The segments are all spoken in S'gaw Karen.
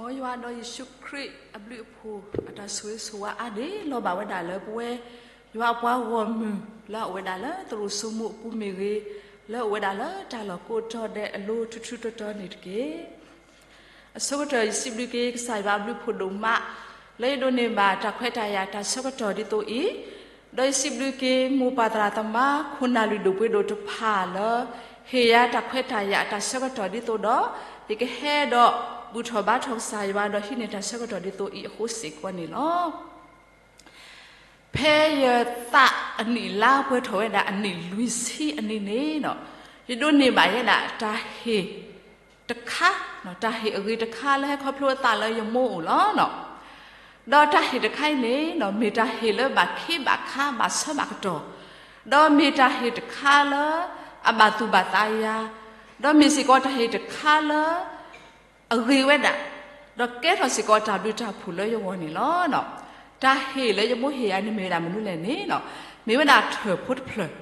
မ်ယွၤဒီးယ့ၣ်ၡူးခရံာ်အဘျုးအဖှိၣ် အတၢ်ဆိၣ်ဂ့ၤဆိၣ်ဝါအါန့ၣ် လီၤဘၣ်ဝဲဒၣ်လၢပဝဲ ယွၤအပှၤဂီၢ်မုၢ် လၢအအိၣ်ဝဲဒၣ်လၢသရိာ်စိမိၤအပူၤမ့ၢ်ဂ့ၤ, လၢအအိၣ်ဝဲဒၣ်လၢတၢ်လီၢ်ကိးတီၤဒဲးအလိၤ ထူထူတီတီန့ၣ်တက့ၢ်. အဆိကတၢၢ် ယစံးဘျုးက့ၤကစၢ်ယွၤအဘျုးအဖှိၣ်ဒိၣ်မး လၢယဒိးန့ၢ်ဘၣ်တၢ်ခွဲးတၢ်ယာ်တၢ်ဆၢကတီၢ်ဒ်သိးအံၤ, ဒီးယစံးဘျုးက့ၤမိၢ်ပၢ်သရၣ်သမါ ခိၣ်နၢ်လွံၢ်ဒိၣ်ပှ့ၤဒိၣ်တဖၣ်လၢ ဟ့ၣ်ယၤတၢ်ခွဲးတၢ်ယာ်အတၢ်ဆၢကတီၢ်ဒ်သိးဒီး ယကဟဲဒီးဘူၣ်ထီၣ်ဘါထီၣ်ကစၢ်ယွၤဒီးဟံးန့ၢ်တၢ်ဆၢကတီၢ်ဒ်သိးအံၤအဃိစ့ၢ်ကီးန့ၣ်လီၤ. ဖဲယသးအနံၣ်လါပှဲၤထီၣ်ဝဲဒၣ်အနံၣ်လွံၢ်ဆံအနံၤန့ၣ် ယဒိးန့ၢ်ဘၣ်ယဲဒၣ်တၢ်ဟ့ၣ်တခါ, တၢ်ဟ့ၣ်အဂ့ၤတခါလၢဟဲခီဖျိအသးလၢယမိၢ်အိၣ်လီၤ. ဒီးတၢ်ဟ့ၣ်တခါအံၤန့ၣ် မ့ၢ်တၢ်ဟ့ၣ်လၢဘၣ်ခ့ဘၣ်ခါဘၣ်ဆၢဘၣ်ကတီၢ်, ဒီးမ့ၢ်တၢ်ဟ့ၣ်တခါလၢ အဘၣ်သူၣ်ဘၣ်သးယၤ, ဒီးမ့ၢ်စ့ၢ်ကီးတၢ်ဟ့ၣ်တခါလၢ အဂ့ၤဝဲဒၣ်, ဒီးကဲထီၣ်စ့ၢ်ကီးတၢ်ဘျုးတၢ်ဖှိၣ်လၢယဂီၢ်န့ၣ်လီၤ. တၢ်ဟ့ၣ်လၢယမိၢ်ဟ့ၣ်ယၤန့ၣ်မ့ၢ်ဝဲဒၣ်မနုၤလဲၣ်န့ၣ်, မ့ၢ်ဝဲဒၣ်ထၢၣ်ဖိတဖျၢၣ်,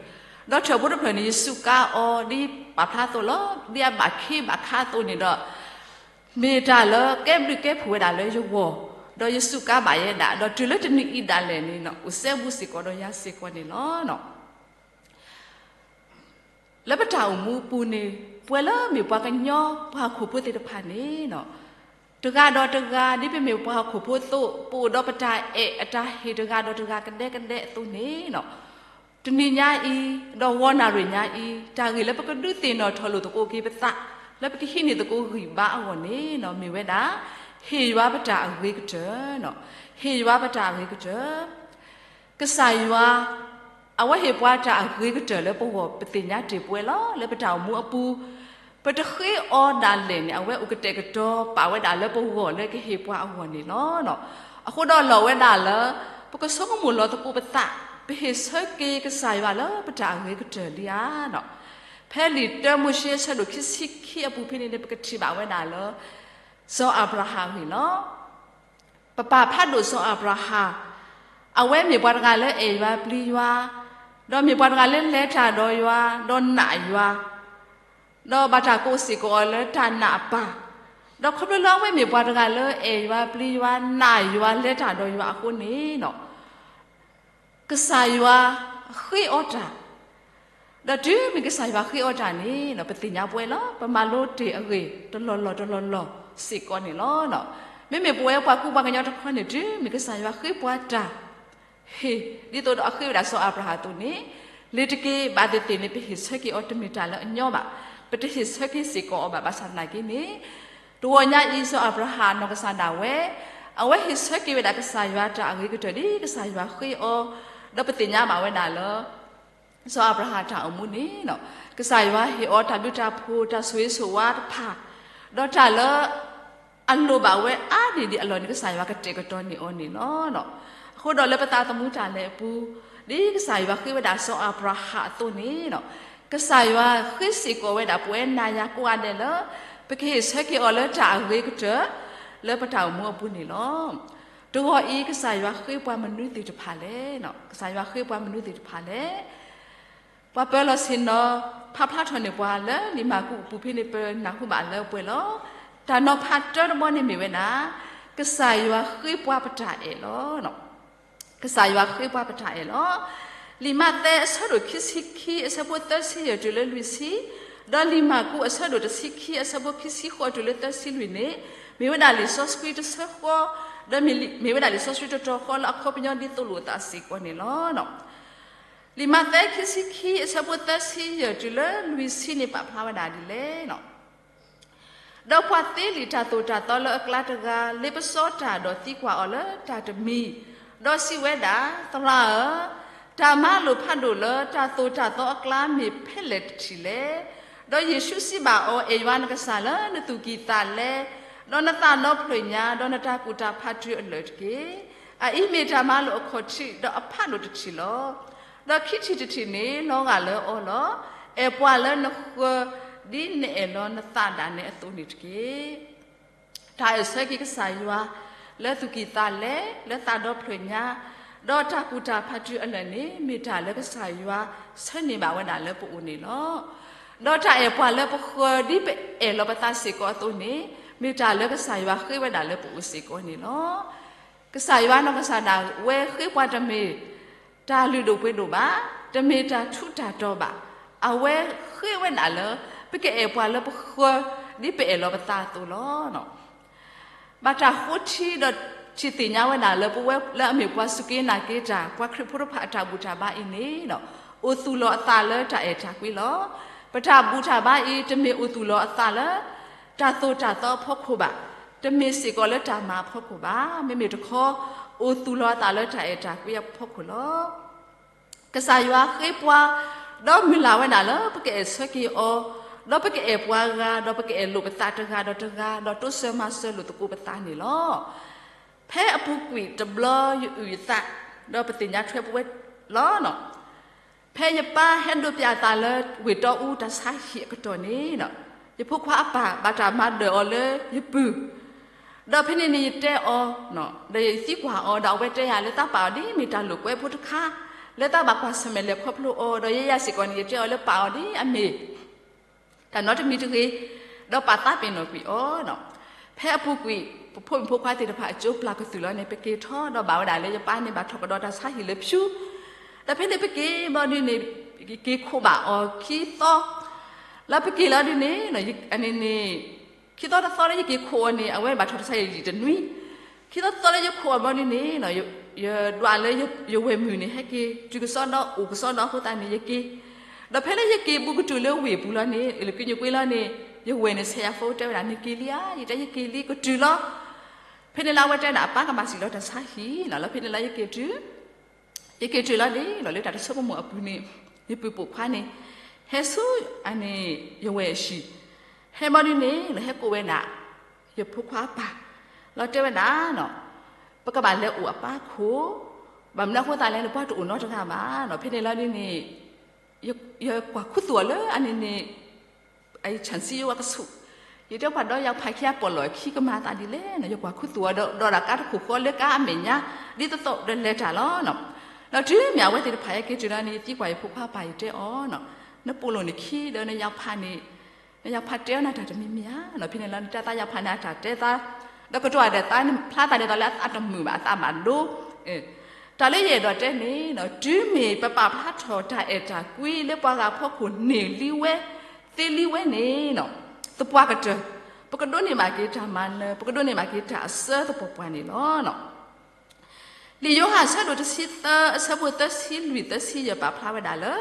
ဒီးထၢၣ်ဖိတဖျၢၣ်န့ၣ် ယစူးကါအီၤဒ်ပာ်ဖျါအသိးလီၤ. ဒ်အဘၣ်ခ့ဘၣ်ခါအသိးန့ၣ်ဒီး မ့ၢ်တၢ်လၢကဲဘျုးကဲဖှိၣ်ဝဲဒၣ်လၢယဂီၢ်, ဒီးယစူးကါဘၣ်ယဲဒၣ်, ဒီးတုၤလၢတနံၤအံၤဒၣ်လဲာ်န့ၣ် အိၣ်စဲဘူးစ့ၢ်ကီးဒီးယၤစ့ၢ်ကီးန့ၣ်လီၤ. လၢပတၢ်အိၣ်မူအပူၤန့ၣ် ပဝဲလၢမ့ၢ်ပှၤကညီပှၤဟီၣ်ခိၣ်ဖိသ့ၣ်တဖၣ်န့ၣ် တဂၤဒီးတဂၤ ဒ်ပမ့ၢ်ပှၤဟီၣ်ခိၣ်ဖိအသိး ပအိၣ်ဒီးပတၢ်အဲၣ်အတၢ်ဟ့ၣ်တဂၤဒီးတဂၤကဒဲကဒဲအသိးန့ၣ် တနံၤညါအံၤ ဒီးဂီၤနၣ်ရံၣ်ညါအံၤ တၢ်ဂ့ၢ်လၢပကဒုးသ့ၣ်နီၣ်ထီၣ်လိာ်သကိးက့ၤပသး လၢပကဟံးန့ၢ်သကိးဂံၢ်ဘါအဂီၢ်န့ၣ် မ့ၢ်ဝဲဒၣ် ဟ့ၣ်ယွၤပတၢ်အဂ့ၤကတၢၢ်, ဟ့ၣ်ယွၤပတၢ်အဂ့ၤကတၢၢ်. ကစၢ်ယွၤ အဝဲဟ့ၣ်ပှၤတၢ်အဂ့ၤကတၢၢ်လၢပဂီၢ် ပသ့ၣ်ညါတ့ၢ်ပဝဲလီၤ. လၢပတၢ်အိၣ်မူအပူၤ ပတဃ့အီၤဒၣ်လဲာ်န့ၣ် အဝဲအိၣ်ကတဲာ်ကတီၤပာ်ဝဲဒၣ်လၢပဂီၢ်လၢကဟ့ၣ်ပှၤအဂီၢ်န့ၣ်လီၤ. အဃိဒီးလီၢ်ဝဲဒၣ်လၢ ပကဆိကမိၣ်လီၤသကိးပသး ပဟ့ၣ်ဆၢက့ၤကစၢ်ယွၤလၢပတၢ်အဂ့ၤကတၢၢ်ဒံးဧါ. ဖဲလံာ်တၢမိၤၡ့အဆၢဒိၣ်ခံဆံခံအပူၤဖဲန့ၣ်န့ၣ် ပကထံၣ်ဘၣ်ဝဲဒၣ်လၢ စီၤအၤဘြၤဟၣ်အဂ့ၢ်လီၤ. ပပၢ်ဖးဒိၣ်စီၤအၤဘြၤဟၣ် အဝဲမ့ၢ်ပှၤတဂၤလၢအဲၣ်ယွၤပျံၤယွၤ, ဒီးမ့ၢ်ပှၤတဂၤလၢလဲၤတၢ်ဒီးယွၤ ဒီးနာ်ယွၤ, ဒီးဘၣ်တၢ်ကိးစ့ၢ်ကီးအီၤလၢတၢ်နာ်အပၢ်, ဒီးခီဖျိလၢအဝဲမ့ၢ်ပှၤတဂၤလၢအဲၣ်ယွၤပျံၤယွၤ နာ်ယွၤလဲၤတၢ်ဒီးယွၤအဃိန့ၣ် ကစၢ်ယွၤဃ့အီၤတၢ်, ဒီးတုၤမ့ၢ်ကစၢ်ယွၤဃ့အီၤတၢ်န့ၣ် ပသ့ၣ်ညါပဝဲလီၤ. ပမၤလိတ့ၢ်အဂ့ၢ်တလီၢ်လီၢ်တလီၢ်လီၢ်စ့ၢ်ကီးန့ၣ်လီၤ. မ့မ့ၢ်ပဝဲပှၤကူပှၤကညီတခီန့ၣ် တုၤမ့ၢ်ကစၢ်ယွၤဃ့ပှၤတၢ် ဟ့ၣ် ဒ်သိးဒီးအဃ့ဝဲဒၣ်စီၤအၤဘြၤဟၣ်အသိးန့ၣ် လ့ၤတက့ၤဘၣ်သ့ၣ်သ့ၣ်န့ၣ် ပဟ့ၣ်ဆၢက့ၤအီၤတမ့ၢ်တၢ်လၢအညီဘၣ်. ပတဟ့ၣ်ဆၢက့ၤစ့ၢ်ကီးအီၤဘၣ်. ဘၣ်ဆၣ်သနာ်က့န့ၣ် တဂီၤညါအံၤ စီၤအၤဘြၤဟၣ်အနီၢ်ကစၢ်ဒၣ်ဝဲ အဝဲဟ့ၣ်ဆၢက့ၤဝဲဒၣ်ကစၢ်ယွၤတၢ်အဂ့ၤကတၢၢ်ဒ်ကစၢ်ယွၤဃ့အီၤ, ဒီးပသ့ၣ်ညါဘၣ်ဝဲဒၣ်လၢ စီၤအၤဘြၤဟၣ်တၢ်အိၣ်မူန့ၣ် ကစၢ်ယွၤဟ့ၣ်အီၤတၢ်ဘျုးတၢ်ဖှိၣ် တၢ်ဆိၣ်ဂ့ၤဆိၣ်ဝါတဖၣ်, ဒီးတၢ်လၢ အလိၣ်ဘၣ်ဝဲအါန့ၢ်ဒံးအလီၢ်န့ၣ် ကစၢ်ယွၤကတဲာ်ကတီၤန့ၢ်အီၤန့ၣ်လီၤ. အဃိဒီးလၢပသးသမူတၢ်လဲၤအပူၤ ဒ်ကစၢ်ယွၤဃ့ဝဲဒၣ်စီၤအၤဘြၤဟၣ်အသိးန့ၣ် ကစၢ်ယွၤဃ့စ့ၢ်ကီးဝဲဒၣ်ပဝဲနၤယၤကိးဂၤဒဲးလၢ ပကဟ့ၣ်ဆၢက့ၤအီၤလၢတၢ်အဂ့ၤကတၢၢ် လၢပတၢ်အိၣ်မူအပူၤန့ၣ်လီၤ. တဂီၤအံၤ ကစၢ်ယွၤဃ့ပှၤမနုၤသ့ၣ်တဖၣ်လဲၣ်. ကစၢ်ယွၤဃ့ပှၤမနုၤသ့ၣ်တဖၣ်လဲၣ်. ပှၤပၢၤလီၢ်ဆ့ၣ်နီၤ ဖးဖျါထီၣ်န့ၢ်ပှၤလၢလံာ်မၢ်ကူးအပူၤဖဲန့ၣ် ပနၢ်ဟူဘၣ်လၢပှဲၤလီၤ. တၢ်နီၤဖးတၢတဘီန့ၣ်မ့ၢ်ဝဲဒၣ် ကစၢ်ယွၤဃ့ပှၤပတၢ်အဲၣ်လီၤ. ကစၢ်ယွၤဃ့ပှၤပတၢ်အဲၣ်လီၤ. လံာ်မးသဲအဆၢဒိၣ်ခံဆံခံအဆၢဖိသၢဆံယဲၢ်တုၤလၢလွံၢ်ဆံ, ဒီးလံာ်မၢ်ကူးအဆၢဒိၣ်တဆံခံအဆၢဖိခံဆံဃိးတုၤလၢသၢဆံလွံၢ်န့ၣ် မ့ၢ်ဝဲဒၣ်လံာ်စီဆှံတဆၢဃီ, ဒီးမ့ၢ်ဝဲဒၣ်လံာ်စီဆှံတတီၤဃီလၢအခီပညီဒ်သိးလိာ်အသးစ့ၢ်ကီးန့ၣ်လီၤ. လံာ်မးသဲခံဆံခံအဆၢဖိသၢဆံယဲၢ်တုၤလၢလွံၢ်ဆံန့ၣ်ပာ်ဖျါဝဲဒၣ်ဒ်လဲၣ်. ဒီးပှၤသ့လံာ်တၢ်သိၣ်တၢ်သီလၢအကျါတဂၤ လ့ပစီတၢ်ဒီးသံကွၢ်အီၤလၢတၢ်တမံၤ, ဒီးစံးဝဲဒၣ်, သရၣ်ဧၢ, တၢ်မၤလိာ်ဖးဒိၣ်လၢတၢ်သိၣ်တၢ်သီအကျါမ့ၢ်ဖဲလဲၣ်တထံၣ်လဲၣ်. ဒီးယ့ၣ်ၡူးစံးဘၣ်အီၤ, အဲၣ်ယွၤနကစၢ်လၢနသူၣ်ကံၢ်သးလဲ, ဒီးနသးဒီဖျၢၣ်ညါ, ဒီးနတၢ်ကူၣ်တၢ်ဖးတုၤအလၢာ်တက့ၢ်. အအံၤမ့ၢ်တၢ်မၤလိာ်အခီၣ်ထံး ဒီးအဖးဒိၣ်တထံၣ်လီၤ. ဒီးခံထံၣ်တထံၣ်န့ၣ် လီၤဂာ်လၢအီၤလီၤ. အဲၣ်ပှၤလၢနဃၢၤ ဒ်နအဲၣ်လီၤနသးဒၣ်နဲအသိးန့ၣ်တက့ၢ်. တၢ်အဲၣ်ဆၢက့ၤကစၢ်ယွၤ လၢသူၣ်ကံၢ်သးလဲ, လၢသးဒီဖျၢၣ်ညါ, ဒီးတၢ်ကူၣ်တၢ်ဖးတုၤအလၢာ်န့ၣ် မ့ၢ်တၢ်လၢကစၢ်ယွၤဆၢန့ၢ်ဘၣ်ဝဲဒၣ်လၢပအိၣ်န့ၣ်လီၤ. ဒီးတၢ်အဲၣ်ပှၤလၢပဃၢၤ ဒ်ပအဲၣ်လီၤပသးစ့ၢ်ကီးအသိးန့ၣ် မ့ၢ်တၢ်လၢကစၢ်ယွၤဃ့ဝဲဒၣ်လၢပအိၣ်စ့ၢ်ကီးန့ၣ်လီၤ. ကစၢ်ယွၤနီၢ်ကစၢ်ဒၣ်ဝဲဃ့ပှၤတမ့ၢ်တၢ်လုၢ်ဒိၣ်ပှ့ၤဒိၣ်ဘၣ်, တမ့ၢ်တၢ်ထူးတၢ်တီၤဘၣ်. အဝဲဃ့ဝဲဒၣ်လၢ ပကအဲၣ်ပှၤလၢပဃၢၤ ဒ်ပအဲၣ်လီၤပသးအသိးလီၤ. ဘၣ်တၢ်ဃိထံဒီးထံၣ်သ့ၣ်ညါဝဲဒၣ်လၢ ပဝဲလၢအမ့ၢ်ပှၤစူၢ်က့ၤနာ်က့ၤတၢ် ပှၤခရံာ်ဖိတဖၣ်အတၢ်ဘူၣ်တၢ်ဘါအံၤန့ၣ်ဒီး အိၣ်သူၣ်လီၤအသးလၢတၢ်အဲၣ်တၢ်ကွံလီၤ. ပတၢ်ဘူၣ်တၢ်ဘါအံၤ တမ့ၢ်အိၣ်သူၣ်လီၤအသးလၢ တၢ်သိၣ်တၢ်သီအဖီခိၣ်ဘၣ်, တမ့ၢ်စ့ၢ်ကီးလၢတၢ်မၤအဖီခိၣ်ဘၣ်. မ့မ့ၢ်တခီ အိၣ်သူၣ်လီၤအသးလၢတၢ်အဲၣ်တၢ်ကွံအဖီခိၣ်လီၤ. ကစၢ်ယွၤဃ့ပှၤ ဒီးမုၢ်လၢ်ဝဲဒၣ်လၢ ပကအဲၣ်ဆၢက့ၤအီၤ, ဒီးပကအဲၣ်ပှၤဂၤ, ဒီးပကအဲၣ်လိာ်ပသးတဂၤဒီးတဂၤ, ဒီးတိစၢၤမၤစၢၤလိာ်သကိးပသးန့ၣ်လီၤ. ဖဲအပူၤကွံာ်တဘျီယအုၣ်ယသး, ဒီးပသ့ၣ်ညါထွဲပဝဲလီၤ. ဖဲယပၢ်ဟဲဒိးပၠးအသးလၢဝ့ၢ်တီအူတၢ်ဆါဟံၣ်အကတီၢ်န့ၣ်, ယဖိခွါအပၢ်ဘၣ်တၢ်မၤဒၢၣ်အီၤလၢယပုၢ်, ဒီးဖဲန့ၣ်န့ၣ်ယတဲအီၤ, ဒီးယသံကွၢ်အီၤ, ဒီးအဝဲတဲယၤလၢသးပာ်အီၤဒ်မ့ၢ်တၢ်လိာ်ကွဲဖိတခါ, လၢသးဘၣ်ကွၢ်ဆၢၣ်မဲာ်လဲၤခီဖျိအီၤ, ဒီးယဲယၤစ့ၢ်ကီးန့ၣ် ယတဲအီၤလၢပာ်အီၤဒ်အမ့ၢ် တၢ်နီတမံၤတဂ့ၤ, ဒီးပာ်သးပ့ၤနီၣ်ကွံာ်အီၤ. ဖဲအပူၤကွံာ် ပဖိမုၣ်ဖိခွါသ့ၣ်တဖၣ်အကၠိပျၢ်ကသုၣ်လီၤန့ၣ် ပက့ၤထီၣ်ဒီးဘၣ်ဝဲဒၣ်လၢယပၢ်န့ၣ်ဘၣ်ထီၣ်ကဒီးတၢ်ဆါဟံၣ်လၢဖၠူ, ဒီးဖဲန့ၣ်ပက့ၤဘျီဒုန့ၣ် ယက့ၤခိးဘၣ်အီၤခံသီ, လၢပက့ၤလီၤဒုန့ၣ် အန့ၣ်န့ၣ် ခံသီတသီလၢယက့ၤခိးအီၤန့ၣ် အဝဲဘၣ်ထီၣ်တၢ်ဆါဟံၣ်တနွံ, ခံသီတသီလၢယခိးအီၤဘျီဒုန့ၣ် ယဒွးလၢယဝဲၢ်မုၢ်န့ၣ် ဟဲက့ၤတုၤကစီဒီ အိၣ်ကစီဒီအဃိသတးန့ၣ် ယက့ၤ, ဒီးဖဲလၢယက့ၤဘူးကတုၤလၢဝ့ၢ်ပူၤလီၤန့ၣ် လၢကညိၣ်ကွ့လီၤန့ၣ် ယဝဲၢ်န့ၣ်ဆဲးယၤဖိတဲဝဲဒၣ် နက့ၤလံဧါ, ယတဲယက့ၤလံကတုၤလီၤ. ဖဲန့ၣ်လၢအဝဲတဲဒၣ်အပၢ်ကဘၣ်စံၣ်လီၤတၢ်ဆါဟံၣ်နီၤ, လၢဖဲန့ၣ်လၢယက့ၤတုၤ ယက့ၤတုၤလီၤန့ၣ် လီၤလၢတၢ်တဆိကမိၣ်အပူၤန့ၣ် ယပုၢ်ပိာ်ခွါန့ၣ် ဟဲဆူ အန့ၣ် ယဝဲၢ်အဟံၣ်, ဟဲဘျီဒုန့ၣ် ဟဲကိးဝဲဒၣ် ယဖိခွါအပၢ် လီၤတဲဝဲဒၣ်နီၤ, ပကဘၣ်လဲၤအိၣ်အပၢ်ခိၣ်, ဘၣ်မနုၤအဃိသတးလဲၣ်န့ၣ် ပှၤတအိၣ်နီတဂၤဘၣ်နီၤ, ဖဲန့ၣ်လီၤဒုန့ၣ် ယကွၢ်ခူသူၣ်အီၤလၢအန့ၣ်န့ၣ် အဆၣ်စံယိဝဲကဆူၣ်, ယတဲပှၤဒီးယၤဖးခံအပီၢ်လီၢ်ခံကမၤသးဒ်လဲၣ်နီၤ, ယကွၢ်ခူသူၣ်အီၤဒီး ဒီးတၢ်ကါတခိၣ်ဃီလၢကါအမဲာ်ညါ ဒ်သိးသိးဒီးလဲၤတၢ်လီၤနီၤ. ဒီးတုၤမ့ၢ်အဝဲသ့ၣ်တဖၣ်ဟဲက့ၤတုၤလီၤန့ၣ် ယသံကွၢ်ယဖိခွါပၢ်ယတဲအီၤနီၤ, နပိာ်လိာ်န့ၢ်ခံဒီးနယၤဖးန့ၣ် နယၤဖးတဲအီၤနၤတၢ်တမံၤမံၤဧါနီၤ, ဖဲန့ၣ်လီၤန့ၣ် တၢ်သးယၤဖးန့ၣ်အတၢ်တဲသး, ဒီးကတိၤအဒဲးသးန့ၣ် ဖျါသးဒ်သိးလၢအတမုာ်ဘၣ် အသးဘၣ်ဒိ တၢ်လၢယအဲၣ်ဒိးတဲန့ၣ်နီၤ, တုၤမ့ၢ်ပပာ်ဖျါထီၣ်တၢ်အဲၣ်တၢ်ကွံလၢပှၤဂၤဖီခိၣ်န့ၢ်လံဝဲ သ့လံဝဲန့ၣ်နီၤ, သပှၢ်ကတၢၢ် ပကဒိးန့ၢ်ဘၣ်က့ၤတၢ်မၤနၢၤ, ပကဒိးန့ၢ်ဘၣ်က့ၤတၢ်အစၢသပှၢ်ပှၢ်န့ၣ်လီၤ. လံာ်ယိၤဟၣ်အဆၢဒိၣ်တဆံသၢ အဆၢဖိသၢဆံလွံၢ်သၢဆံယဲၢ်ပာ်ဖျါဝဲဒၣ်လၢ,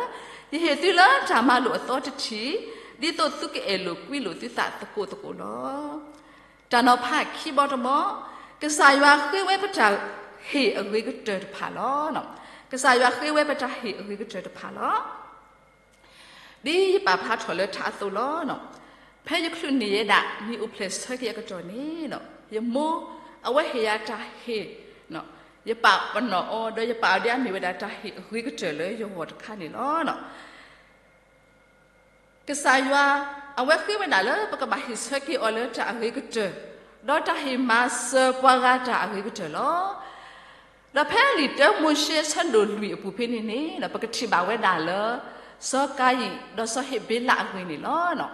ယဟ့ၣ်သုလၢတၢ်မၤလိာ်အသီတထံၣ်, ဒ်သိးသုကအဲၣ်လိာ်ကွံလိာ်သုသးသကိးသကိးလီၤ. တၢ်နီၤဖးခံဘီတဘီ, ကစၢ်ယွၤဃ့ဝဲပတၢ်ဟ့ၣ်အဂ့ၤကတၢၢ်တဖၣ်လီၤ. ကစၢ်ယွၤဃ့ဝဲပတၢ်ဟ့ၣ်အဂ့ၤကတၢၢ်တဖၣ်လီၤ. ဒ်ယပာ်ဖျါထီၣ်လၢထးအသိးလီၤ. ဖဲယချုးန့ၢ်ယဲဒၣ် မ့ၢ်အိၣ်ဖျဲၣ်ဆၢက့ၤအကတီၢ်န့ၣ်, ယမိၢ် အဝဲဟ့ၣ်ယၤတၢ်ဟ့ၣ်, ယပာ်ပနီၣ်အီၤ ဒီးယပာ်အီၤဒ်အမ့ၢ်ဝဲဒၣ်တၢ်ဟ့ၣ်အဂ့ၤကတၢၢ်လၢယဂီၢ်တခါန့ၣ်လီၤ. ကစၢ်ယွၤ အဝဲဃ့ဝဲဒၣ်လၢ ပကဘၣ်ဟ့ၣ်ဆၢက့ၤအီၤလၢတၢ်အဂ့ၤကတၢၢ်, ဒီးတၢ်ဟ့ၣ်မၤစၢၤပှၤဂၤတၢ်အဂ့ၤကတၢၢ်လီၤ. ဒီးဖဲလံာ်တၢမိၤၡ့ဆၢဒိၣ်လွံၢ်အပူၤဖဲန့ၣ်န့ၣ် ပကထံၣ်ဘၣ်ဝဲဒၣ်လၢ စီၤကၤယံၣ် ဒီးစီၤဟ့းဘ့လးအဂ့ၢ်န့ၣ်လီၤ.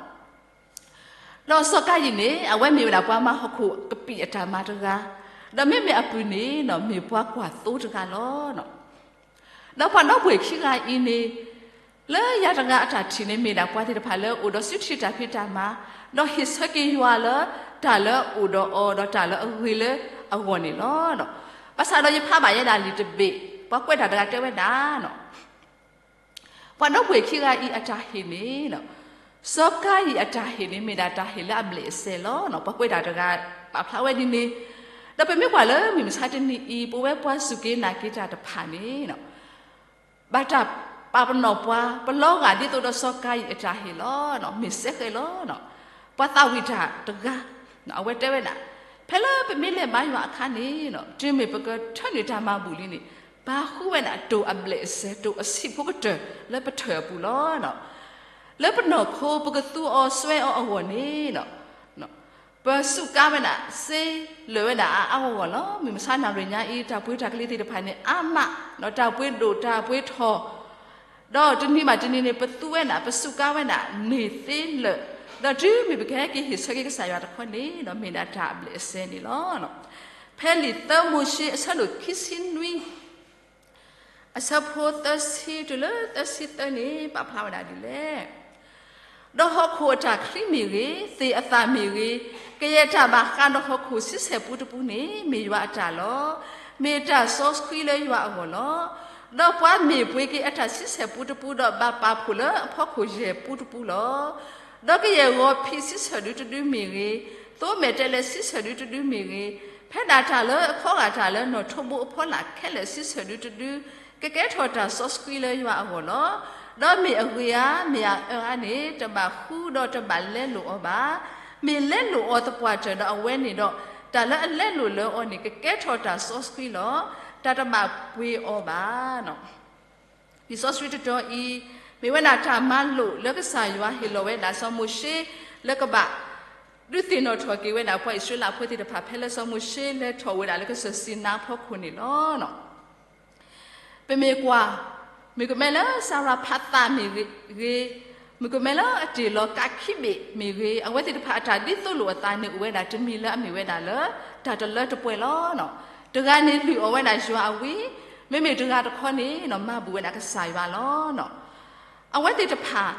ဒီးစီၤကၤယံၣ်န့ၣ် အဝဲမ့ၢ်ဝဲဒၣ်ပှၤမၤဟီၣ်ခိၣ်ကပံာ်အတၢ်မၤတဂၤ, ဒီးမ့မ့ၢ်အပုၢ်န့ၣ် မ့ၢ်ပှၤကွၢ်သိတဂၤလီၤ. ဒီးပှၤဒီပုၢ်ဝဲၢ်ခံဂၤအံၤန့ၣ် လၢယၤတဂၤအတၢ်ထံၣ်န့ၣ် မ့ၢ်ဒၣ်ပှၤသ့ၣ်တဖၣ်လၢအိၣ်ဒီးစုထံၣ်တၢ်ဖံးတၢ်မၤ, ဒီးဟ့ၣ်ဆၢက့ၤယွၤလၢ တၢ်လၢအအိၣ်ဒီးအီၤ ဒီးတၢ်လၢအဂ့ၤလၢအဂီၢ်န့ၣ်လီၤ. ဘၣ်ဆၣ်ဒီးယဖးဘၣ်ယဲဒၣ်လံာ်တဘ့ၣ်, ပှၤကွဲးတၢ်တဂၤတဲဝဲဒၣ် ပှၤဒီပုၢ်ဝဲၢ်ခံဂၤအံၤအတၢ်ဟ့ၣ်န့ၣ် စီၤကၤယံၣ်အတၢ်ဟ့ၣ်န့ၣ် မ့ၢ်ဒၣ်တၢ်ဟ့ၣ်လၢအဘျဲၣ်အစဲးလီၤ. ပှၤကွဲးတၢ်တဂၤ ပာ်ဖျါဝဲဒ်န့ၣ်, ဒီးပမ့ၢ်ကွၢ်လၢမုၢ်မဆါတနံၤအံၤ ပဝဲပှၤစူၢ်က့ၤနာ်က့ၤတၢ်တဖၣ်န့ၣ် ဘၣ်တၢ်ပာ်ပနီၣ်ပှၤ ပလီၤဂာ်ဒ်သိးဒီးစီၤကၤယံၣ်အတၢ်ဟ့ၣ်လီၤ. မ့ၢ်စဲဃဲးလီၤ. ပှၤသးဝံၣ်တၢ်တဂၤ အဝဲတဲဝဲဒၣ်, ဖဲလၢပမ့ၢ်လဲၤဘါယွၤအခါန့ၣ် တုၤမ့ၢ်ပကထၢနုာ်တၢ်မၤဘူၣ်လံန့ၣ် ပာ်ဃုာ်ဝဲဒၣ်တိၢ်အဘျဲၣ်အစဲး တိၢ်အဆံးဖိကတၢၢ်လၢပထၢၣ်အပူၤလီၤ. လၢပနီၢ်ခိပကသူအီၤစွဲအီၤအဂီၢ်န့ၣ် ပစူးကါဝဲဒၣ် စ့လၢာ်ဝဲဒၣ်အါအါဂီၢ်ဂီၢ်လီၤ. မုၢ်မဆါနၣ်ရံၣ်ညါအံၤ တၢ်ပှ့ၤတၢ်ကလံၤသ့ၣ်တဖၣ်န့ၣ် အါမး, ဒီးတၢ်ပှ့ၤဒိၣ်တၢ်ပှ့ၤထီၣ်, ဒီးတနံၤဘၣ်တနံၤန့ၣ် ပသူဝဲဒၣ် ပစူးကါဝဲဒၣ် န့ၢ်သ့လၢာ် ဒီးတုၤမ့ၢ်ပကဟဲက့ၤဟ့ၣ်ဆၢက့ၤကစၢ်ယွၤတခီန့ၣ် ဒီးမ့ၢ်ဒၣ်တၢ်အဘျဲၣ်အစဲန့ၣ်လီၤ. ဖဲလံာ်သၢမိၤၡ့အဆၢဒိၣ်ခံဆံနွံ အဆၢဖိသၢဆံတုၤလၢသၢဆံသၢန့ၣ် ပာ်ဖျါဝဲဒၣ်ဒ်လဲၣ်. ဒီးဟီၣ်ခိၣ်အတၢ်ချံမ့ၢ်ဂ့ၤ, သ့ၣ်အသၣ်မ့ၢ်ဂ့ၤ, ကယဲၢ်တၢ်ဘၣ်ဃးဒီးဟီၣ်ခိၣ်ဆံဆဲၣ်ပူတပူန့ၣ် မ့ၢ်ယွၤအတၢ်လီၤ. မ့ၢ်တၢ်စီဆှံလၢယွၤအဂီၢ်လီၤ. ဒီးပှၤမ့ၢ်ပှ့ၤက့ၤအတၢ်ဆံဆဲၣ်ပူတပူ ဒီးဘၣ်ပာ်ဖှိၣ်လၢအဖီခိၣ်ယဲၢ်ပူတပူလီၤ. ဒီးကယဲၢ်ဂီၤဖံးဆံဆဲၣ်ဒုတဒုမ့ၢ်ဂ့ၤ, သိမဲာ်တဲးလဲးဆံဆဲၣ်ဒုတဒုမ့ၢ်ဂ့ၤ, ဖဲဒၣ်တၢ်လၢအခီဂာ်တၢ်လၢနီၣ်ထိးဘိအဖီလာ်ခဲလၢာ်ဆံဆဲၣ်ဒုတဒု, ကကဲထီၣ်တၢ်စီဆှံလၢယွၤအဂီၢ်လီၤ. ဒီးမ့ၢ်အဂ့ၤဧါ, မ့ၢ်အအၢဧါန့ၣ် တဘၣ်ဃူဒီးတဘၣ်လဲလိာ်အီၤဘၣ်. မ့ၢ်လဲလိာ်အီၤသပှၢ်တၢၢ်ဒီးအဝဲန့ၣ်ဒီး, တၢ်လၢအလဲလိာ်လၢအီၤန့ၣ် ကကဲထီၣ်တၢ်စီဆှံလီၤ. တၢ်တဘၣ်ပှ့ၤအီၤဘၣ်. လံာ်စီဆှံတတီၤအံၤ မ့ၢ်ဝဲဒၣ်တၢ်မၤလိာ်လၢကစၢ်ယွၤဟ့ၣ်လီၤဝဲဒၣ်စီၤမိၤၡ့ လၢကဘၣ်ဒုးသ့ၣ်နီၣ်ထီၣ်က့ၤဝဲဒၣ်ပှၤအံၣ်စရ့လးဖိသ့ၣ်တဖၣ် ဖဲလၢစီၤမိၤၡ့လဲၤထီၣ်ဝဲဒၣ်လၢကစၢၢ်စံနါအဖီခိၣ်န့ၣ်လီၤ. ပမ့ၢ်ကွၢ်, မုၣ်ကမဲလၢစၤရၤဖးသးမ့ၢ်ဂ့ၤ, မုၣ်ကမဲလၢအတ့ၢ်လီၤကးခံဘ့ၣ်မ့ၢ်ဂ့ၤ, အဝဲသ့ၣ်တဖၣ်အတၢ်ဒ်သိးလိာ်အသးန့ၣ် အိၣ်ဝဲဒၣ်တမံၤလၢအမ့ၢ်ဝဲဒၣ်လၢ တၢ်တလၢတပှဲၤလီၤ. တဂၤန့ၣ်လုၢ်အီၣ်ဝဲဒၣ်ယွၤအဝံ, မ့မ့ၢ်တဂၤတခီန့ၣ် မၤဘူၣ်ဝဲဒၣ်ကစၢ်ယွၤလီၤ. အဝဲသ့ၣ်တဖၣ်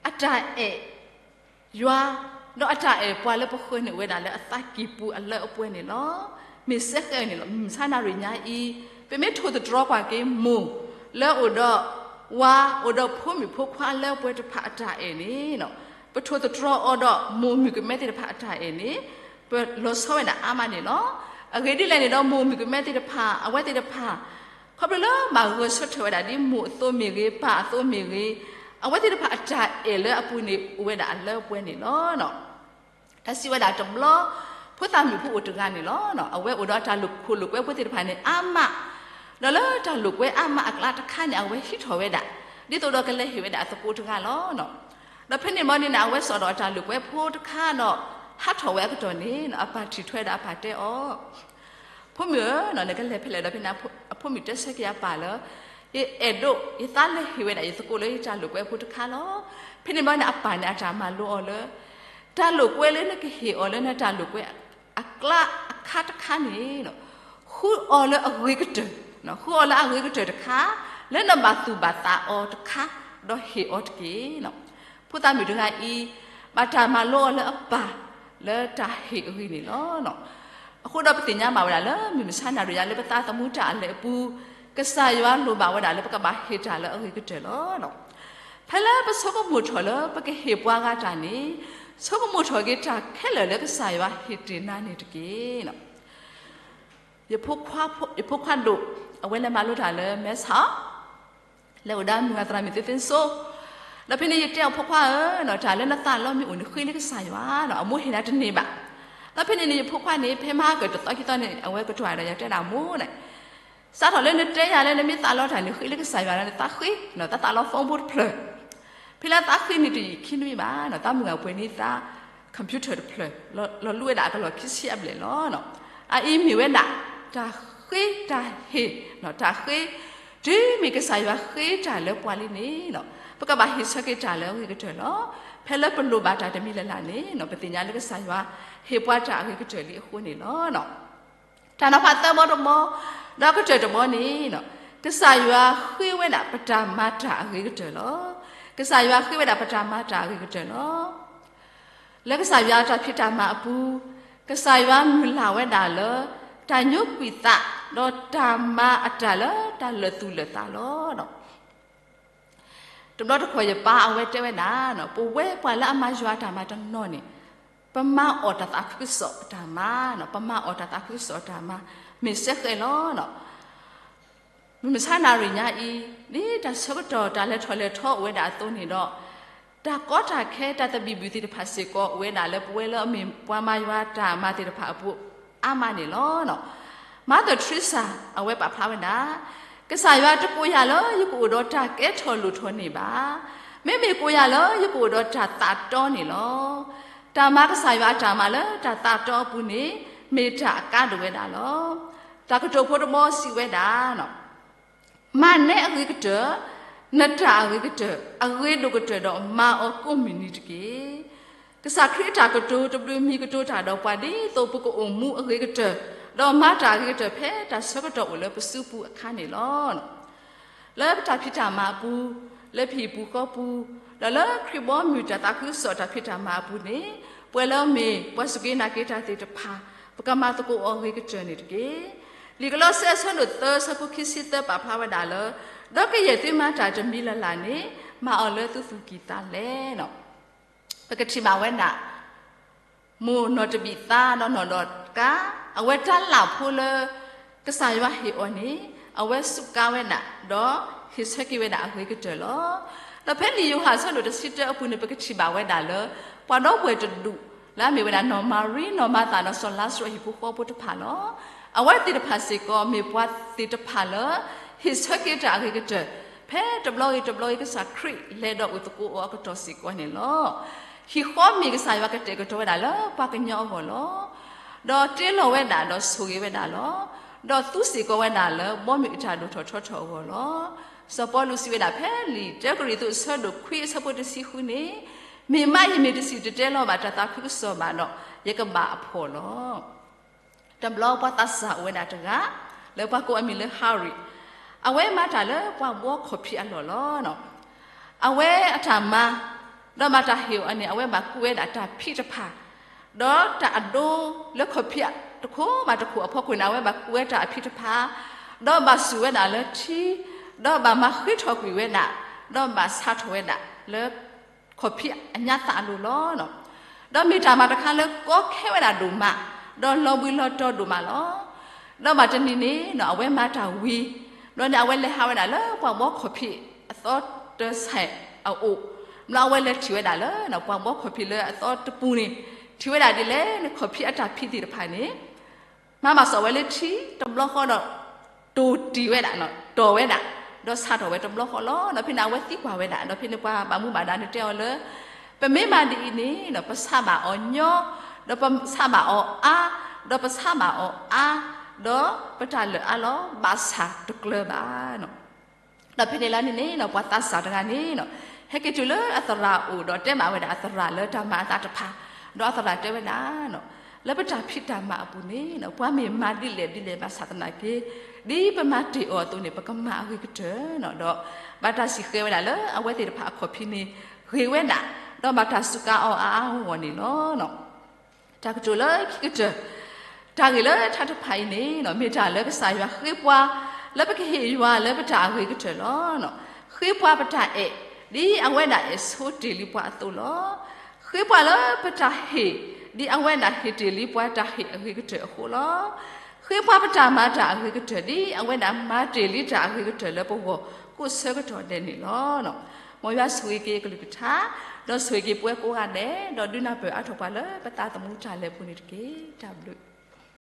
အတၢ်အဲၣ်ယွၤ, ဒီးအတၢ်အဲၣ်ပှၤလၢပဃၢၤန့ၣ် အိၣ်ဝဲဒၣ်လၢအသးကံၢ်ပူၤအလၢအပှဲၤန့ၣ်လီၤ. မ့ၢ်စဲဃဲးန့ၣ်လီၤ. မုၢ်မဆါနၣ်ရံၣ်ညါအံၤ ပမ့ၢ်ထိၣ်သတြီၤကွၢ်က့ၤမိၢ်လၢအိၣ်ဒီးဝၤ အိၣ်ဒီးဖိမုၣ်ဖိခွါလၢအပှဲၤတဖၣ်အတၢ်အဲၣ်န့ၣ်, ပထိၣ်သတြီၤအီၤဒီးမိၢ်မုၣ်ကမဲသ့ၣ်တဖၣ်အတၢ်အဲၣ်န့ၣ် ပလီၤဆီဝဲဒၣ်အါမးန့ၣ်လီၤ. အဂ့ၢ်ဒ်လဲၣ်န့ၣ်ဒီး မိၢ်မုၣ်ကမဲသ့ၣ်တဖၣ် အဝဲသ့ၣ်တဖၣ် ခီဖျိလၢဘၣ်ဂဲၤဆၢထၢၣ်ဝဲဒၣ်ဒ်မိၢ်အသိးမ့ၢ်ဂ့ၤ, ပၢ်အသိးမ့ၢ်ဂ့ၤ, အဝဲသ့ၣ်တဖၣ်အတၢ်အဲၣ်လၢအပူၤန့ၣ် အိၣ်ဝဲဒၣ်အလၢအပှဲၤန့ၣ်လီၤ. တၢ်စံးဝဲဒၣ်တဘျီ, ဖိသၣ်မုၣ်ဖိအိၣ်တဂၤန့ၣ်လီၤ. အဝဲအိၣ်ဒီးတၢ်လိာ်ခိၣ်လိာ်ကွဲဖိသ့ၣ်တဖၣ်န့ၣ်အါမး, ဒီးလၢတၢ်လိာ်ကွဲအါမးအကျါတခါန့ၣ် အဝဲဟံးထီၣ်ဝဲဒၣ် ဒ်သိးဒီးကလဲၤဟ့ၣ်ဝဲဒၣ်အသကိးတဂၤလီၤ. ဒီးဖဲန့ၣ်မီန့ၣ် အဝဲစိာ်ဒီးအတၢ်လိာ်ကွဲဖိတခါဒီး ဟးထီၣ်ဝဲအကတီၢ်န့ၣ် အပၢ်ထံၣ်ထွဲဒီးအပၢ်တဲအီၤ, ဖိမုၣ်ဧၢ, နကလဲၤဖဲလဲၣ်ဒီး ဖဲန့ၣ်အဖိမုၣ်တဲဆၢက့ၤအပၢ်လၢ ယအဲၣ်ဒိး ယသးလဲၤဟ့ၣ်ဝဲဒၣ်ယသကိးလၢယတၢ်လိာ်ကွဲဖိတခါလီၤ. ဖဲန့ၣ်မီန့ၣ် အပၢ်န့ၣ် အတၢ်မၤလိအီၤလၢ တၢ်လိာ်ကွဲလၢနကဟ့ၣ်အီၤလၢနတၢ်လိာ်ကွဲအကျါအခါတခါန့ၣ် ဃုအီၤလၢအဂ့ၤကတၢၢ်, ဃုအီၤလၢအဂ့ၤကတၢၢ်တခါ လၢနဘၣ်သူၣ်ဘၣ်သးအီၤတခါ ဒီးဟ့ၣ်အီၤတက့ၢ်. ဖိသၣ်မုၣ်တဂၤအံၤ ဘၣ်တၢ်မၤလိအီၤလၢအပၢ် လၢတၢ်ဟ့ၣ်အဂ့ၢ်န့ၣ်လီၤ. အဃိဒီးပသ့ၣ်ညါဘၣ်ဝဲဒၣ်လၢ မုၢ်မဆါနၣ်ရံၣ်ညါလၢပသးသမူတၢ်အလဲၤအပူၤ, ကစၢ်ယွၤလိၣ်ဘၣ်ဝဲဒၣ်လၢပကဘၣ်ဟ့ၣ်တၢ်လၢအဂ့ၤကတၢၢ်လီၤ. ဖဲလၢပဆိကမိၣ်ထီၣ်လၢပကဟ့ၣ်ပှၤဂၤတၢ်န့ၣ်, ဆိကမိၣ်ထီၣ်က့ၤတၢ်ခဲလၢာ်လၢကစၢ်ယွၤဟ့ၣ်တ့ၢ်နၤန့ၣ်တက့ၢ်. ယဖိခွါဒိၣ် အဝဲလဲၤမၤလိတၢ်လၢမဲဆီး လဲၤအိၣ်ဒီးမုၢ်ဂၤသရၣ်မုၣ်သ့သ့စိ, ဒီးဖဲန့ၣ်ယတဲအီၤ ဖိခွါဧၢ, တၢ်လၢနသးလီမ့ၢ်အိၣ်န့ၣ် ဃ့လၢကစၢ်ယွၤ, အမိၢ်ဟ့ၣ်နၤတန့ၢ်ဘၣ်. ဒီးဖဲန့ၣ်န့ၣ် ယဖိခွါန့ၣ် ဖဲမဟါကတသီခံသီန့ၣ် အဝဲကတိၤဒၣ်ယၤတဲဒၣ်မိၢ်န့ၣ်, စးထီၣ်လၢနတဲယၤလၢနမ့ၢ်သးလီတၢ်န့ၣ် ဃ့လၢကစၢ်ယွၤန့ၣ် နသးဃ့, တၢ်သးလီ phone ဖိတဖျၢၣ်, ဖဲလၢသးဃ့န့ၣ်တယံာ်ခံနွံဘၣ်, သးမုၢ်ဂၤပှဲၤန့ၢ်သး computer တဖျၢၣ်, လီၤလူဝဲဒၣ်အကလီၢ်ခံဆံအဘျဲၣ်လီၤ. အအံၤမ့ၢ်ဝဲဒၣ် တၢ်ဃ့တၢ်ဟ့ၣ်, တၢ်ဃ့, တုၤမ့ၢ်ကစၢ်ယွၤဃ့တၢ်လၢပှၤလံန့ၣ်, ပကဘၣ်ဟ့ၣ်ဆၢက့ၤတၢ်လၢအဂ့ၤကတၢၢ်လီၤ. ဖဲလၢပလိၣ်ဘၣ်တၢ်တမံၤလၢ်လၢ်န့ၣ် ပသ့ၣ်ညါလၢကစၢ်ယွၤဟ့ၣ်ပှၤတၢ်အဂ့ၤကတၢၢ်လံအဃိန့ၣ်လီၤ. တၢ်နီၤဖးသၢဘီတဘီ, ဒီးကတၢၢ်တဘီန့ၣ်, ကစၢ်ယွၤဃ့ဝဲဒၣ်ပတၢ်မၤတၢ်အဂ့ၤကတၢၢ်လီၤ. ကစၢ်ယွၤဃ့ဝဲဒၣ်ပတၢ်မၤတၢ်အဂ့ၤကတၢၢ်လီၤ. လၢကစၢ်ယွၤအတၢ်ဖံးတၢ်မၤအပူၤ, ကစၢ်ယွၤမုၢ်လၢ်ဝဲဒၣ်လၢ တၢ်ညိကွံာ်သး, ဒီးတၢ်မၤအတၢ်လၢတၢ်လၢာ်သူၣ်လၢာ်သးလီၤ. တဘျီတခီၣ်ယပၢ်အဝဲတဲဝဲဒၣ်, ပဝဲပှၤလၢအမၤယွၤအတၢ်မၤတနီၤန့ၣ်, ပမၤအီၣ်တၢ်သးခုကစီၣ်အတၢ်မၤ, ပမၤအီၣ်တၢ်သးခုကစီၣ်အတၢ်မၤ, မ့ၢ်စဲဃဲးလီၤ. မုၢ်မဆါနၣ်ရံၣ်ညါအံၤ, ဒ်တၢ်ဆၢကတီၢ်တၢ်လဲၤထီၣ်လဲၤထီအိၣ်ဝဲဒၣ်အသိးန့ၣ်ဒီး, တၢ်ကီတၢ်ခဲတၢ်သဘံၣ်ဘုၣ်သ့ၣ်တဖၣ်စ့ၢ်ကီးအိၣ်ဝဲဒၣ်လၢပဝဲလၢအမ့ၢ်ပှၤမၤယွၤတၢ်မၤသ့ၣ်တဖၣ်အပူၤအါမးန့ၣ်လီၤ. Mother Teresa အဝဲပာ်ဖျါဝဲဒၣ်, ကစၢ်ယွၤတကိးယၤလၢယကအိၣ်ဒီးတၢ်ကဲထီၣ်လိၣ်ထီၣ်န့ၣ်ဘၣ်. မ့မ့ၢ်ကိးယၤလၢယကအိၣ်ဒီးတၢ်သးတီန့ၣ်လီၤ. တၢ်မၤကစၢ်ယွၤအတၢ်မၤလၢတၢ်သးတီအပူၤန့ၣ် မ့ၢ်တၢ်အကါဒိၣ်ဝဲဒၣ်လီၤ. တၢ်ကတိၤဖိတဘီစံးဝဲဒၣ်, မၤနဲအဂ့ၤကတၢၢ်, နတၢ်အဂ့ၤကတၢၢ် အဂ့ၤဒိၣ်ကတၢၢ်ဒီးမၤအီၤကိးမုၢ်နံၤတက့ၢ်. ကစၢ်ခရံာ်အတၢ်ကတိၤတဘျုးမံၤကတိၤတၢ်ဒီးပှၤဒ်သိးပကအိၣ်မူအဂ့ၤကတၢၢ် ဒီးမၤတၢ်အဂ့ၤကတၢၢ်ဖဲတၢ်ဆၢကတီၢ်အိၣ်လၢပစုပူၤအခါန့ၣ်လီၤ. လၢပတၢ်ဖံးတၢ်မၤအပူၤ, လၢပဟံၣ်ပူၤဃီပူၤ, ဒီးလၢခရံာ်ဘီမုၢ်တၢ်သးခုကစီၣ်တၢ်ဖံးတၢ်မၤအပူၤန့ၣ်, ပှၤလၢအမ့ၢ်ပှၤစူၢ်က့ၤနာ်က့ၤတၢ်သ့ၣ်တဖၣ် ပကမၤသကိးအီၤအဂ့ၤကတၢၢ်န့ၣ်တက့ၢ်. လံာ်ကလီးစဲအဆၢဒိၣ်သၢဆၢဖိခံဆံသၢပာ်ဖျါဝဲဒၣ်လၢ, ဒီးကယဲၢ်သုမၤတၢ်တမံၤလၢ်လၢ်န့ၣ်, မၤအီၤလၢသုသူၣ်ကံၢ်သးလဲ. ပကထံၣ်ဘၣ်ဝဲဒၣ် မိၢ်နီၢ်တဘံၣ်သါဒီးနီၢ်ဒီးကါ, အဝဲတၢ်လၢ်ဖိလၢ ကစၢ်ယွၤဟ့ၣ်အီၤန့ၣ်, အဝဲစူးကါဝဲဒၣ်, ဒီးဟ့ၣ်ဆၢက့ၤဝဲဒၣ်အဂ့ၤကတၢၢ်လီၤ. ဒီးဖဲလံာ်ယိၤဟၣ်အဆၢဒိၣ်တဆံတၢအပူၤန့ၣ် ပကထံၣ်ဘၣ်ဝဲဒၣ်လၢ ပှၤဒီပုၢ်ဝဲၢ်တဒူၣ် လၢအမ့ၢ်ဝဲဒၣ်နီၢ်မၤရံ, နီၢ်မၤသၤ, ဒီးစီၤလါစရူးအဟံၣ်ဖိဃီဖိတဖၣ်လီၤ. အဝဲသ့ၣ်တဖၣ်စ့ၢ်ကီး မ့ၢ်ပှၤသ့ၣ်တဖၣ်လၢ ဟ့ၣ်ဆၢက့ၤတၢ်အဂ့ၤကတၢၢ်, ဖဲတဘျီဂ့ၤတဘျီဂ့ၤ ကစၢ်ခရံာ်လဲၤဒီးအိၣ်သကိးအီၤအကတီၢ်စ့ၢ်ကီးန့ၣ်လီၤ. ဟံၣ်ဃီမ့ၢ်ကစၢ်ယွၤကတဲာ်ကတီၤဝဲဒၣ်လၢပှၤကညီအဂီၢ်လီၤ. ဒီးတ့လီၤဝဲဒၣ်ဒီးဆိၣ်ဂ့ၤဝဲဒၣ်လီၤ. ဒီးသူစ့ၢ်ကီးဝဲဒၣ်လၢဘီမုၢ်အတၢ်ဒိၣ်ထီၣ်ထီထီၣ်အဂီၢ်လီၤ. စီၤပီလူးစံးဝဲဒၣ်ဖဲလံာ်တၢကရံၣ်သူးအဆၢဒိၣ်ခွံအဆၢဖိတဆံဃုန့ၣ်, မ့ၢ်မးယမ့ၢ်တစံၣ်တဲၤတဲလီၤဘၣ်တၢ်သးခုကစီၣ်ဘၣ်ဒီး ယကဘၣ်အဖှီၣ်လီၤ. တဘျီပှၤသးစၢ်အိၣ်ဝဲဒၣ်တဂၤ, လၢပှၤကိးအမံၤလၢ Harry, အဝဲမၤတၢ်လၢပှၤဘှီခီၣ်ဖံးအလီၢ်လီၤ. အဝဲအတၢ်မၤ, ဒီးဘၣ်တၢ်ဟ့ၣ်အီၤန့ၣ် အဝဲဘၣ်ကူးဝဲဒၣ်တၢ်ဖံးတဖၣ်, ဒီးတၢ်အဒိလၢခီၣ်ဖံးတခိၣ်အဖီခိၣ်န့ၣ် အဝဲဘၣ်ကူးဝဲတၢ်အဖံးတဖၣ်, ဒီးဘၣ်စူၢ်ဝဲဒၣ်လၢထံ, ဒီးဘၣ်မၤဃ့ထီၣ်ကွံာ်ဝဲဒၣ်, ဒီးဘၣ်ဆါထီၣ်ဝဲဒၣ်လၢ ခီၣ်ဖံးအညါသၣ်အလိၤလီၤ. ဒီးမ့ၢ်တၢ်မၤတခါလၢကီခဲဝဲဒၣ်ဒိၣ်မး, ဒီးလီၤဘှံးလီၤတီၤဒိၣ်မးလီၤ. ဒီးဘၣ်တနံၤန့ၣ် အဝဲမၤတၢ်ဝံၤ, ဒီးန့ၣ်အဝဲလဲၤဟးဝဲဒၣ်လၢပှၤဘှီခီၣ်ဖံးအသီတစဲးအအိၣ်, ဘျီအဝဲလဲၤထံၣ်ဝဲဒၣ်လၢ ပှၤဘှီခီၣ်ဖံးလၢအသီတပူၤန့ၣ်, ထံၣ်ဝဲဒၣ်ဒ်လဲၣ်န့ၣ် ခီၣ်ဖံးအတၢ်ဖံးသ့ၣ်တဖၣ်န့ၣ် မၤဘၣ်စီၣ်ဝဲလၢထံတဘျီဃီဒီး တိၢ်တံၢ်ဝဲဒၣ်, တီၢ်ဝဲဒၣ်, ဒီးဆါထီၣ်ဝဲတဘျီဃီလီၤ. ဒီးဖဲန့ၣ်အဝဲသံကွၢ်ဝဲဒၣ်, ဒီးဖဲန့ၣ်ပှၤဘၣ်မူဘၣ်ဒါန့ၣ်တဲအီၤလၢ ပမ့ၢ်မၤဒ်အံၤန့ၣ် ပဆါဘၣ်အီၤညီ, ဒီးပဆါဘၣ်အီၤအါ, ဒီးပဆါဘၣ်အီၤအါ, ဒီးပတၢ်လၢာ်အါလီၤ, ဘၣ်ဆၣ်တကျၢၤဘၣ်. ဒီးဖဲန့ၣ်လီၤန့ၣ်န့ၣ် ပှၤသးစၢ်တဂၤန့ၣ် ဟဲက့ၤတုၤလၢအသရၣ်အအိၣ် ဒီးတဲဘၣ်ဝဲဒၣ်အသရၣ်လၢတၢ်မၤအသးတဖၣ်, ဒီးအသရၣ်တဲဝဲဒၣ်, လၢပတၢ်ဖံးတၢ်မၤအပူၤန့ၣ် ပှၤမ့ၢ်မၤဒ်လဲၣ်ဒ်လဲၣ်ဘၣ်ဆၣ်သနာ်က့ ဒ်ပမၤတ့ၢ်အီၤအသိးန့ၣ် ပကမၤအဂ့ၤကတၢၢ်, ဒီးဘၣ်တၢ်စံၣ်ဃဲၤဝဲဒၣ်လၢအဝဲသ့ၣ်တဖၣ်အခီၣ်ဖံးန့ၣ် ဂ့ၤဝဲဒၣ်, ဒီးဘၣ်တၢ်စူးကါအီၤအါအါဂီၢ်ဂီၢ်န့ၣ်လီၤ. တၢ်ကတိၤလၢခံကတၢၢ်, တၢ်ဂ့ၢ်လၢထါတဖၣ်အံၤန့ၣ် မ့ၢ်တၢ်လၢကစၢ်ယွၤဃ့ပှၤ လၢပကဟ့ၣ်ယွၤလၢပတၢ်အဂ့ၤကတၢၢ်လီၤ. ဃ့ပှၤပတၢ်အဲၣ် ဒ်အဝဲဒၣ်အဲၣ်ဆိတ့ၢ်လံပှၤအသိးလီၤ. ဃ့ပှၤလၢပတၢ်ဟ့ၣ် ဒ်အဝဲဒၣ်ဟ့ၣ်တ့ၢ်လံပှၤတၢ်ဟ့ၣ်အဂ့ၤကတၢၢ်အဃိလီၤ. ဃ့ပှၤပတၢ်မၤတၢ်အဂ့ၤကတၢၢ် ဒ်အဝဲဒၣ်မၤတ့ၢ်လံတၢ်အဂ့ၤကတၢၢ်လၢပဂီၢ်ကိးဆၢကတီၢ်ဒဲးန့ၣ်လီၤ. မ်ယွၤဆိၣ်ဂ့ၤက့ၤအကလုၢ်ကထါ, ဒီးဆိၣ်ဂ့ၤက့ၤပဝဲကိးဂၤဒဲး, ဒီးဒုးနၢ်ပၢၢ်အါထီၣ်ပှၤလၢပသးသမူတၢ်လဲၤအပူၤန့ၣ်တက့ၢ်. တၢ်ဘျုး